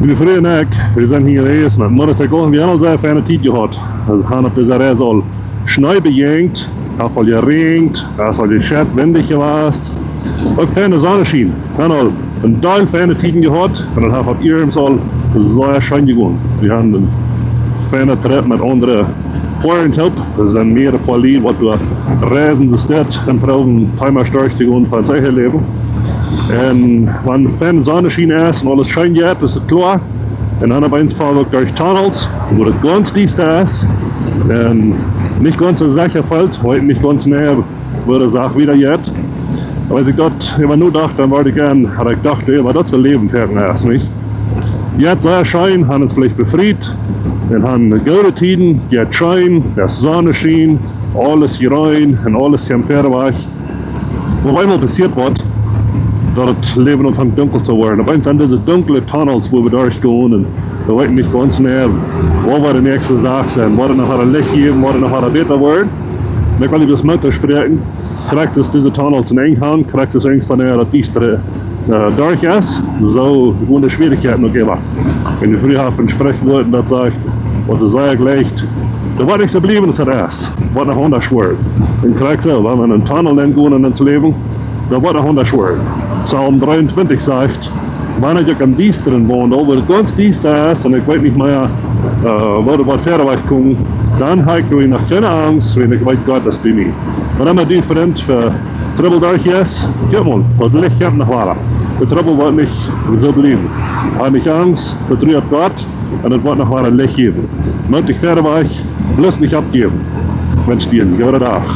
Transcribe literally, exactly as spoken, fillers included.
Miene Fru un ekj, wie sent hia jewast met Motorcycle. Wie haben aul sea feine Tiet jehaut. Wie haben opp dise Reis aul Schnee bejäajent, haft aul jeräajent, daut es aul jescheit, windich jewast. Uk feine Sonneschien. Wie haben aul een Deel feine Tieden jehaut un daut haft opp irms aul sea scheen jegonen. Wie haben een feinen Trip met aundre Poaren jehaut. Doa sent mearere Poaren, waut doa reisen de Staut un proowen Thema stoakj to gonen von äa Läwen. Un wan fein Sonneschien es un aules scheen jeit, es et kloa. Un dan opp eemol foa wie derch Tunnels, wua et gaunz diesta es. Un nich gaunz soo secha fält, weet nich gaunz jeneiw, woo de Sach wieda jeit. Oba aus ekj doa äwa nodocht, dan wort ekj aun, haud ekj jedocht, jo, waut daut fa Läwen fa eent es, nich? Jeit sea scheen, haben ons veleicht befriet. Un haben goode Tieden, jeit scheen, de Sonn schient, aules jrein un aules kjemt wieda wajch. Oba opp eemol passieet waut, daut et Läwen aunfangt dunkel to woaren. Opp eemol sent dise dunkle Tunnels, wua wie derch gonen. Un wie weeten nich gaunz jeneiw, waut woat de näakjste Sach sennen. Woat et noch wada Licht jäwen, woat et noch wada bäta woaren. Un ekj well junt daut Moot toospräakjen. Krakjt soo aus dise Tunnels een Enj haben, krakjt soo aus eent von de, daut diesta, äh, derch es, soo woaren de Schwierichkjeiten uk emma. Miene Fru haft een Sprichwuat, daut sajcht, waut see sajcht, jlikjt: Daut woat nich soo bliewen aus et es. Woat noch aundasch woaren. Un krakjt soo, wan wie en een Tunnel nengonen en ons Läwen, daut woat noch aundasch woaren. Psalm dreeuntwintich sajcht: Wan ekj uk em Diestren waundel, wua et gaunz diesta es un ekj weet nich mea, äh, woo daut woat wieda wajch komen, dan hab ekj noch kjeene Angst, wiels ekj weet, Gott es bie mie. Wan emma dee Frint fa Trubbel derch es, kjikj mol, daut Licht kjemt noch wada. De Trubbel woat nich soo bliewen. Hab nich Angst, vetru opp Gott, un et woat noch wada Licht jäwen. Moot wieda wajch, bloos nich oppjäwen. Wensch die een gooden Dach.